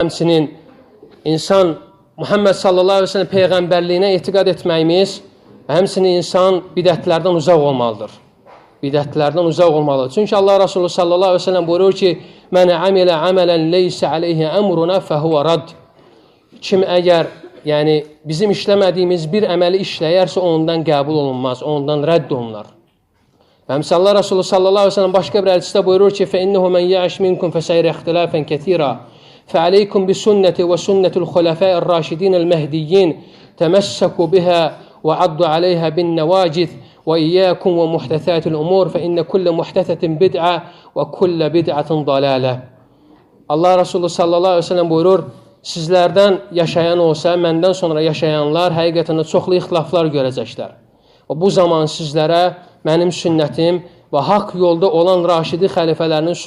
Həmçinin insan Muhammed sallallahu əleyhi və səlləm peyğəmbərliyinə etiqad etməyimiz və həmçinin insan bidətlərdən uzaq olmalıdır. Bidətlərdən uzaq olmalıdır. Çünki Allah Resulü sallallahu əleyhi və səlləm buyurur ki: "Mən amilə amələn leysə aleyhi əmruna fəhuve radd." Kim əgər, yəni bizim işləmədiyimiz bir əməli işləyərsə, ondan qəbul olunmaz, ondan rədd olunar. Və həmçinin Allah Resulü sallallahu əleyhi və səlləm başqa bir hədisdə buyurur ki: "Fə innehu men ya'iş minkum fəsəyərə ixtilafən kəsira. فعليكم بسنتي وسنة الخلفاء الراشدين المهديين تمسكوا بها وعضوا عليها بالنواجذ وإياكم ومحدثات الأمور فإن كل محدثة بدعة وكل بدعة ضلالة." Allah Resulü sallallahu aleyhi ve sellem buyurur, sizlərdən yaşayan olsa, məndən sonra yaşayanlar həqiqətən də çoxlu ixtilaflar görəcəklər. Və bu zaman sizlərə mənim sünnətim və haqq yolda olan raşidi xəlifələrinin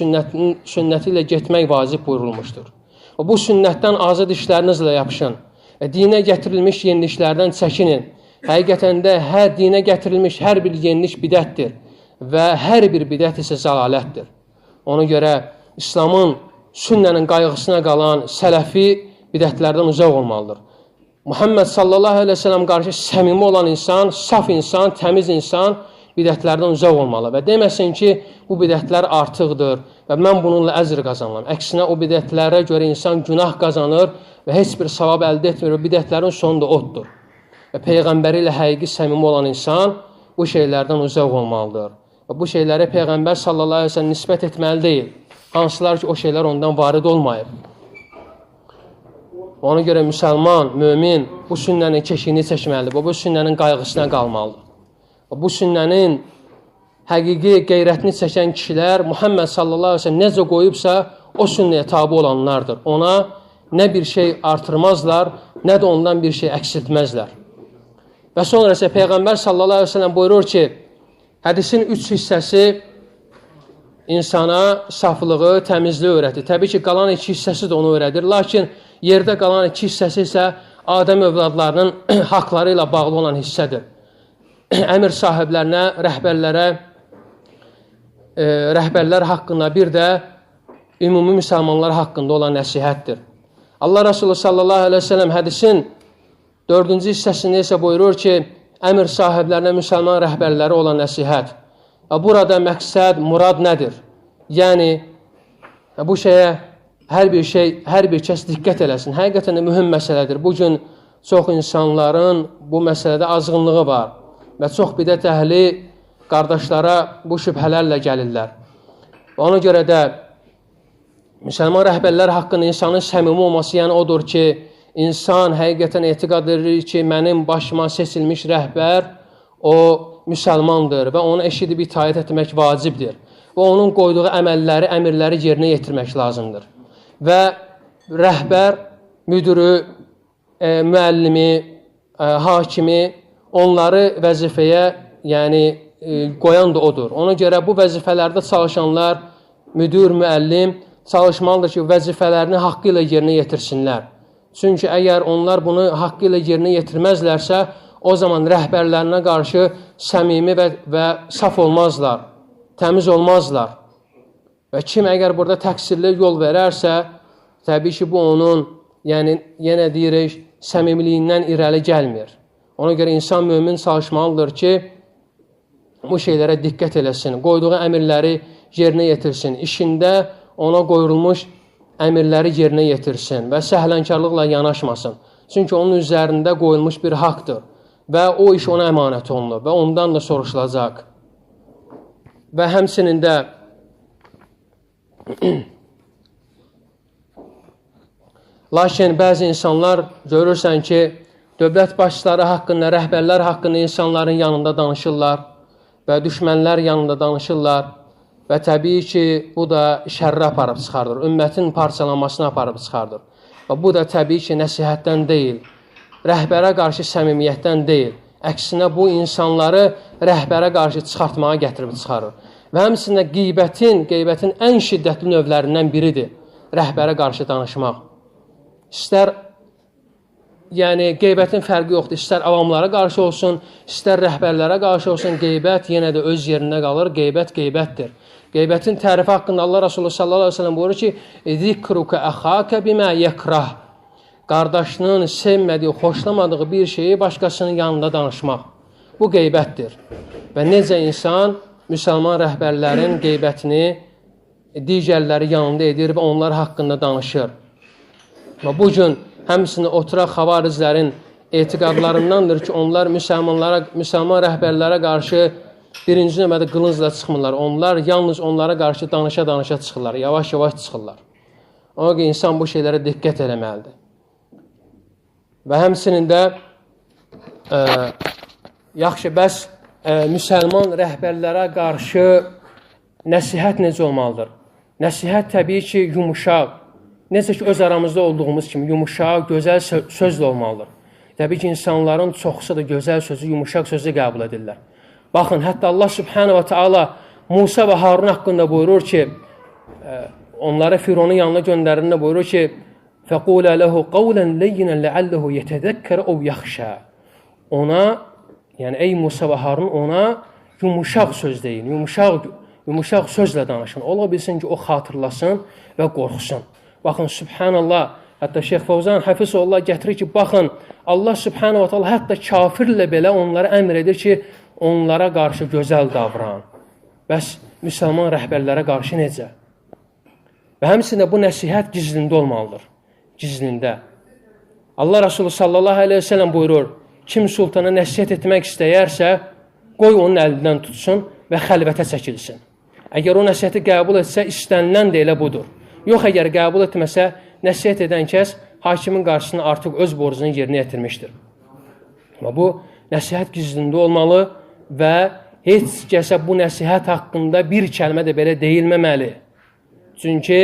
sünnəti ilə getmək vacib buyurulmuşdur. Və bu sünnətdən azad işlərinizlə yapışın və dinə gətirilmiş yeniliklərdən çəkinin. Həqiqətən də hər dinə gətirilmiş hər bir yenilik bidətdir və hər bir bidət isə zəlalətdir. Ona görə İslamın, sünnənin qayğısına qalan sələfi bidətlərdən uzaq olmalıdır. Muhammed sallallahu əleyhi və səlləm qarşı səmimi olan insan, saf insan, təmiz insan bidətlərdən uzaq olmalı və deməsin ki, bu bidətlər artıqdır və mən bununla əcr qazanıram. Əksinə, o bidətlərə görə insan günah qazanır və heç bir savab əldə etmir və bidətlərin sonu da oddur. Və Peyğəmbəri ilə həqiqi səmimi olan insan bu şeylərdən uzaq olmalıdır. Və bu şeylərə Peyğəmbər sallallahu əleyhi və səlləm nisbət etməli deyil. Hansılar ki, o şeylər ondan varid olmayıb. Ona görə müsəlman, mömin bu sünnənin keşiyini çəkməlidir və bu sünnənin qayğısına qalmalıdır. Və bu sünnənin həqiqi qeyrətini çəkən kişilər Muhammed sallallahu əleyhi və səlləm necə qoyubsa, o sünnəyə tabi olanlardır. Ona nə bir şey artırmazlar, nə də ondan bir şey əksiltməzlər. Və sonra isə Peyğəmbər sallallahu əleyhi və səlləm buyurur ki, hədisin üç hissəsi insana saflığı, təmizliyi öyrədir. Təbii ki, qalan iki hissəsi də onu öyrədir. Lakin yerdə qalan iki hissəsi isə Adəm övladlarının haqları ilə bağlı olan hissədir. Əmir sahiblərinə, rəhbərlərə, rəhbərlər haqqında, bir də ümumi müsəlmanlar haqqında olan nəsihətdir. Allah Resulü sallallahu əleyhi və səlləm hədisin dördüncü hissəsində isə buyurur ki, əmir sahiblərinə, müsəlman rəhbərlərə olan nəsihət. Burada məqsəd, murad nədir? Yəni, bu şeyə hər bir şey, hər bir kəs diqqət eləsin. Həqiqətən də mühüm məsələdir. Bugün çox insanların bu məsələdə azğınlığı var və çox bidət əhli qardaşlara bu şübhələrlə gəlirlər. Ona görə də müsəlman rəhbərlər haqqında insanın səmimi olması, yəni odur ki, insan həqiqətən etiqad edir ki, mənim başıma seçilmiş rəhbər o müsəlmandır və onu eşidib itaət etmək vacibdir və onun qoyduğu əməlləri, əmirləri yerinə yetirmək lazımdır. Və rəhbər, müdürü, müəllimi, hakimi onları vəzifəyə, yəni qoyan da odur. Ona görə bu vəzifələrdə çalışanlar, müdür, müəllim çalışmalıdır ki, vəzifələrini haqqı ilə yerinə yetirsinlər. Çünki əgər onlar bunu haqqı ilə yerinə yetirməzlərsə, o zaman rəhbərlərinə qarşı səmimi və saf olmazlar, təmiz olmazlar. Və kim əgər burada təqsirli yol verərsə, təbii ki, bu onun, yəni yenə deyirik, səmimiliyindən irəli gəlmir. Ona görə insan mömin çalışmalıdır ki, bu şeylərə diqqət eləsin, qoyduğu əmirləri yerinə yetirsin, işində ona qoyulmuş əmirləri yerinə yetirsin və səhlənkarlıqla yanaşmasın. Çünki onun üzərində qoyulmuş bir haqdır və o iş ona əmanət olunur və ondan da soruşulacaq. Və həmçinin də lakin bəzi insanlar görürsən ki, dövlət başçıları haqqında, rəhbərlər haqqında insanların yanında danışırlar və düşmənlər yanında danışırlar və təbii ki, bu da şərrə aparıb çıxardır, ümmətin parçalanmasına aparıb çıxardır. Və bu da təbii ki, nəsihətdən deyil, rəhbərə qarşı səmimiyyətdən deyil. Əksinə, bu insanları rəhbərə qarşı çıxartmağa gətirib çıxarır. Və həmçinin qeybətin ən şiddətli növlərindən biridir rəhbərə qarşı danışmaq. İstər, yəni qeybətin fərqi yoxdur, istər avamlara qarşı olsun, istər rəhbərlərə qarşı olsun, qeybət yenə də öz yerində qalır, qeybət qeybətdir. Qeybətin tərifi haqqında Allah Resulü sallallahu əleyhi və səlləm buyurur ki: "Zikruka axaka bima yekrah." Qardaşının sevmədiyi, xoşlamadığı bir şeyi başqasının yanında danışmaq. Bu qeybətdir. Və necə insan müsəlman rəhbərlərin qeybətini digərləri yanında edir və onlar haqqında danışır. Və bu gün həmçinin oturaq xavariclərin etiqadlarındandır ki, onlar müsəlmanlara, müsəlman rəhbərlərə qarşı birinci növbədə qılıncla çıxmırlar. Onlar yalnız onlara qarşı danışa-danışa çıxırlar, yavaş-yavaş çıxırlar. Ona görə insan bu şeylərə diqqət eləməlidir. Və həmçinin də yaxşı, bəs müsəlman rəhbərlərə qarşı nəsihət necə olmalıdır? Nəsihət təbii ki, yumuşaq, necə ki, öz aramızda olduğumuz kimi yumuşaq, gözəl sözlə olmalıdır. Təbii ki, insanların çoxsu da gözəl sözü, yumuşaq sözü qəbul edirlər. Baxın, hətta Allah Sübhanahu ve Teala Musa və Harun haqqında buyurur ki, onları Fironun yanına göndərində buyurur ki, فَقُولَ لَهُ قَوْلًا لَيِّنًا لَعَلَّهُ يَتَذَكَّرَ اَوْ يَخْشَى. Ona, yəni ey Musa və Harun, ona yumuşaq söz deyin, yumuşaq sözlə danışın. Ola bilsin ki, o xatırlasın və qorxsun. Baxın, Sübhanallah, hətta Şeyx Fovzan Həfizullah gətirir ki, baxın, Allah Sübhanahu ve Teala hətta kafirlə belə onlara əmr edir ki, onlara qarşı gözəl davran. Bəs müsəlman rəhbərlərə qarşı necə? Və həmçinin bu nəsihət gizlində olmalıdır. Gizlində. Allah Resulü sallallahu əleyhi və səlləm buyurur, kim sultana nəsihət etmək istəyərsə, qoy onun əlindən tutsun və xəlvətə çəkilsin. Əgər o nəsihəti qəbul etsə, istənilən də elə budur. Yox, əgər qəbul etməsə, nəsihət edən kəs hakimin qarşısında artıq öz borcunu yerinə yetirmişdir. Amma bu nəsihət gizlində olmalı və heç kəsə bu nəsihət haqqında bir kəlmə də belə deyilməməli. Çünki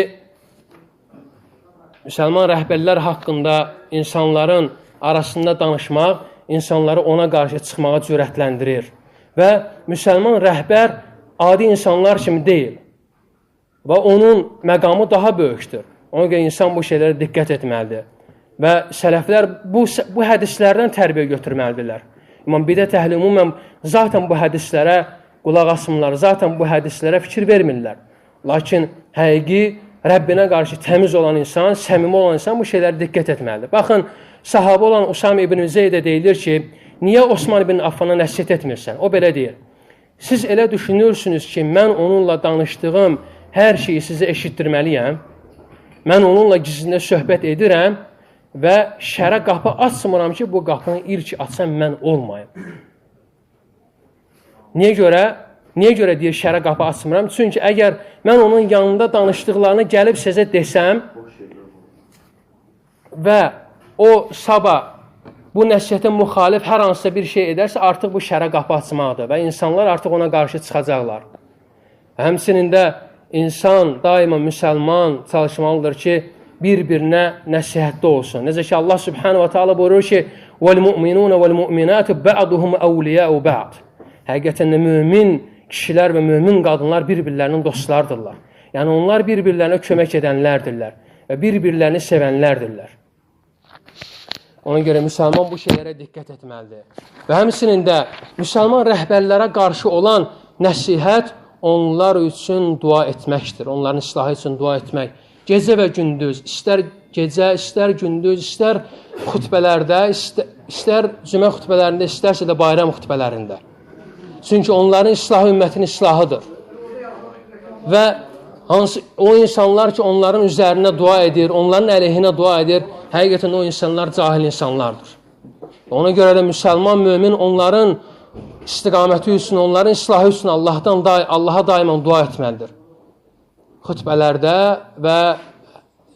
müsəlman rəhbərlər haqqında insanların arasında danışmaq insanları ona qarşı çıxmağa cürətləndirir. Və müsəlman rəhbər adi insanlar kimi deyil və onun məqamı daha böyükdür. Ona görə insan bu şeylərə diqqət etməlidir. Və sələflər bu hədislərdən tərbiyə götürməlidirlər. İmam bidət əhli ümumən zaten bu hədislərə qulaq asmırlar, zaten bu hədislərə fikir vermirlər. Lakin həqiqi Rəbbinə qarşı təmiz olan insan, səmimi olan insan bu şeylərə diqqət etməlidir. Baxın, sahabə olan Usame ibn Zeydə deyilir ki, niyə Osman ibn Affana nəsihət etmirsən? O belə deyir: siz elə düşünürsünüz ki, mən onunla danışdığım hər şeyi sizə eşitdirməliyəm. Mən onunla gizlində söhbət edirəm və şərə qapı açmıram ki, bu qapını ilk açan mən olmayım. Niyə görə? Niyə görə deyir şərə qapı açmıram? Çünki əgər mən onun yanında danışdıqlarını gəlib sizə desəm və o sabah bu nəsihətə müxalif hər hansısa bir şey edərsə, artıq bu şərə qapı açmaqdır və insanlar artıq ona qarşı çıxacaqlar. Həmçinin də insan daima müsəlman çalışmalıdır ki, bir-birinə nəsihətdə olsun. Necə ki, Allah Sübhanahu ve Teala buyurur ki, وَالْمُؤْمِنُونَ وَالْمُؤْمِنَاتُ بَعْضُهُمْ أَوْلِيَاءُ بَعْضٍ. Həqiqətən də mömin kişilər və mömin qadınlar bir-birlərinin dostlardırlar. Yəni onlar bir-birlərinə kömək edənlərdirlər və bir-birlərini sevənlərdirlər. Ona görə müsəlman bu şeylərə diqqət etməlidir. Və həmçinin də müsəlman rəhbərlərə qarşı olan nəsihət onlar üçün dua etməkdir. Onların islahı üçün dua etmək. Gecə və gündüz, istər gecə, istər gündüz, istər xutbələrdə, istər cümə xutbələrində, istərsə də bayram xutbələrində. Çünki onların islahı ümmətin islahıdır. Və hansı o insanlar ki, onların üzərinə dua edir, onların əleyhinə dua edir, həqiqətən o insanlar cahil insanlardır. Ona görə də müsəlman mömin onların istiqaməti üçün, onların islahı üçün Allaha daima dua etməlidir. Xutbələrdə və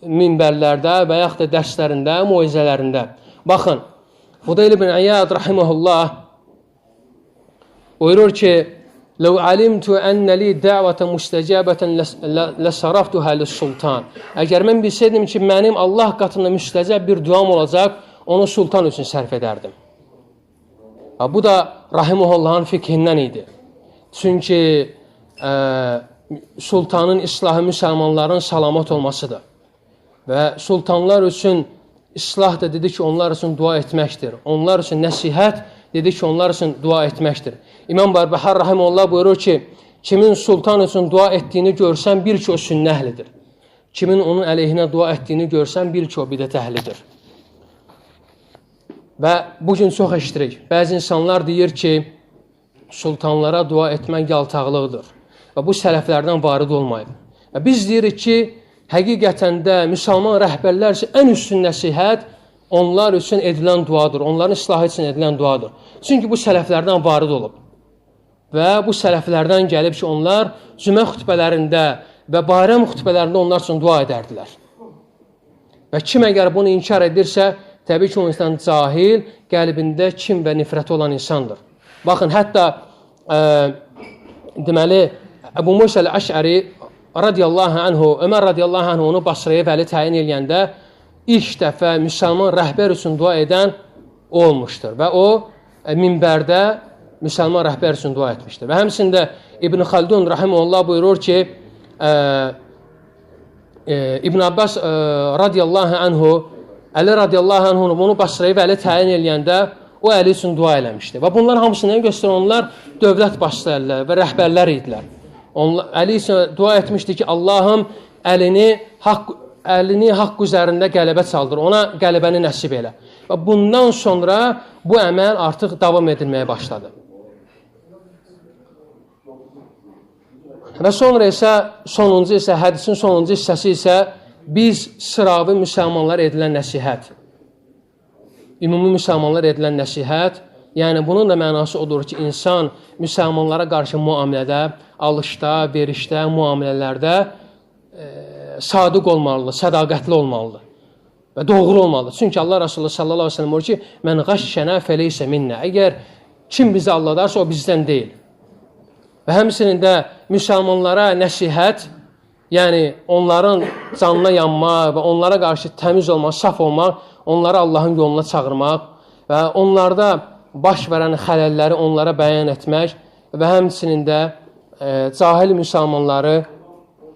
minbərlərdə və yaxud da dərslərində, moizələrində. Baxın, Fudayl ibn İyad rahimehullah buyurur ki, "Ləv alimtu enne li da'veten müstecabeten lesaraftuha lis-sultan." Əgər mən bilsəydim ki, mənim Allah qatında müstəcab bir duam olacaq, onu sultan üçün sərf edərdim. Bu da rahimehullahın fikrindən idi. Çünki sultanın islahı müsəlmanların salamat olmasıdır. Və sultanlar üçün islah da dedi ki, onlar üçün dua etməkdir. Onlar üçün nəsihət dedi ki, onlar üçün dua etməkdir. İmam Barbəhar rahimehullah buyurur ki, Kimin sultan üçün dua etdiyini görsən, bil ki, o sünnə əhlidir. Kimin onun əleyhinə dua etdiyini görsən, bil ki, o bidət əhlidir. Və bugün çox eşidirik. Bəzi insanlar deyir ki, sultanlara dua etmək yaltaqlıqdır. Və bu sələflərdən varid olmayıb. Və biz deyirik ki, həqiqətən də müsəlman rəhbərlər üçün ən üstün nəsihət onlar üçün edilən duadır. Onların islahı üçün edilən duadır. Çünki bu sələflərdən varid olub. Və bu sələflərdən gəlib ki, onlar cümə xütbələrində və bayram xütbələrində onlar üçün dua edərdilər. Və kim əgər bunu inkar edirsə, təbii ki, o insan cahil, qəlbində kin və nifrəti olan insandır. Baxın, hətta deməli, Əbu Musa əl-Əşəri radiyallahu anhu, Ömər radiyallahu anhu onu Basraya vəli təyin eləyəndə ilk dəfə müsəlman rəhbər üçün dua edən o olmuşdur. Və o minbərdə müsəlman rəhbər üçün dua etmişdir. Və həmçində İbn Xaldun rahimehullah buyurur ki, İbn Abbas radiyallahu anhu, Əli radiyallahu anhu bunu Basraya vəli təyin eləyəndə o Əli üçün dua eləmişdi. Və bunlar hamısını göstərir, onlar dövlət başçıları və rəhbərlər idilər. Onlar, Əli üçün dua etmişdi ki, Allahım əlini haqq üzərində qələbə çaldır, ona qələbəni nəsib elə. Və bundan sonra bu əməl artıq davam edilməyə başladı. Və sonra isə sonuncu isə, hədisin sonuncu hissəsi isə biz sıravi müsəlmanlara edilən nəsihət. Ümumi müsəlmanlara edilən nəsihət, yəni bunun da mənası odur ki, insan müsəlmanlara qarşı müamilədə, alışda, verişdə, müamilələrdə sadiq olmalıdır, sədaqətli olmalıdır və doğru olmalıdır. Çünki Allah Resulü sallallahu aleyhi ve sellem buyurur ki, mən qaşşənə feleysə minnə. Əgər kim bizi aldadarsa, o bizdən deyil. Və həmçinin də müsəlmanlara nəsihət, yəni onların canına yanmaq və onlara qarşı təmiz olmaq, saf olmaq, onları Allahın yoluna çağırmaq və onlarda baş verən xələlləri onlara bəyan etmək və həmçinin də cahil müsəlmanları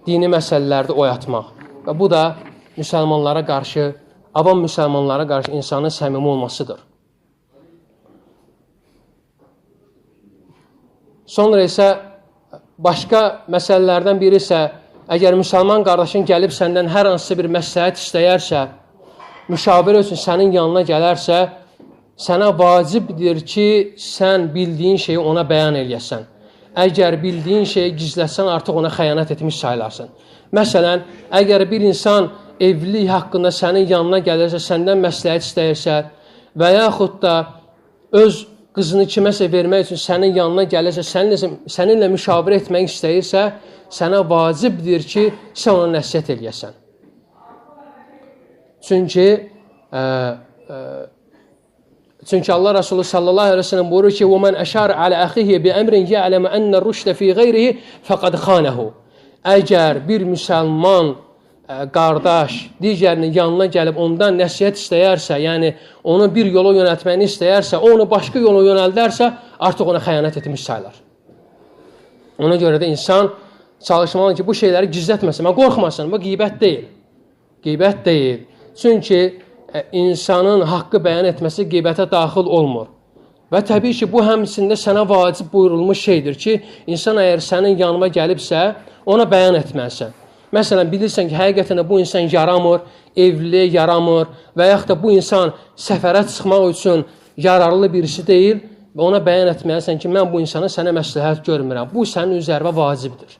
dini məsələlərdə oyatmaq. Və bu da müsəlmanlara qarşı, avam müsəlmanlara qarşı insanın səmimi olmasıdır. Sonra isə başqa məsələlərdən biri isə, əgər müsəlman qardaşın gəlib səndən hər hansı bir məsləhət istəyərsə, müşavirə üçün sənin yanına gələrsə, sənə vacibdir ki, sən bildiyin şeyi ona bəyan eləyəsən. Əgər bildiyin şeyi gizləsən, artıq ona xəyanət etmiş sayılarsan. Məsələn, əgər bir insan evlilik haqqında sənin yanına gəlirsə, səndən məsləhət istəyirsə və yaxud da öz qızını kiməsə vermək üçün sənin yanına gəlirsə, səninlə müşavirə etmək istəyirsə, sənə vacibdir ki, sən ona nəsihət eləyəsən. Çünki Allah Resulü sallallahu aleyhi ve sellem buyurur ki, وَمَنْ أَشَارَ عَلَى أَخِهِ بِأَمْرٍ يَعْلَمُ أَنَّ الرُّشْدَ فِي غَيْرِهِ فَقَدْ خَانَهُ. Əgər bir müsəlman qardaş digərinin yanına gəlib ondan nəsihət istəyərsə, yəni onu bir yola yönəltməyini istəyərsə, o onu başqa yola yönəldərsə, artıq ona xəyanət etmiş sayılar. Ona görə də insan çalışmalıdır ki, bu şeyləri gizlətməsin, qorxmasın, bu qeybət deyil. Qeybət deyil. Çünki insanın haqqı bəyan etməsi qeybətə daxil olmur. Və təbii ki, bu həmçində sənə vacib buyurulmuş şeydir ki, insan əgər sənin yanına gəlibsə, ona bəyan etməlisən. Məsələn, bilirsən ki, həqiqətən də bu insan yaramır, evliliyə yaramır və yaxud da bu insan səfərə çıxmaq üçün yararlı birisi deyil və ona bəyan etməlisən ki, mən bu insanı sənə məsləhət görmürəm. Bu, sənin üzərinə vacibdir.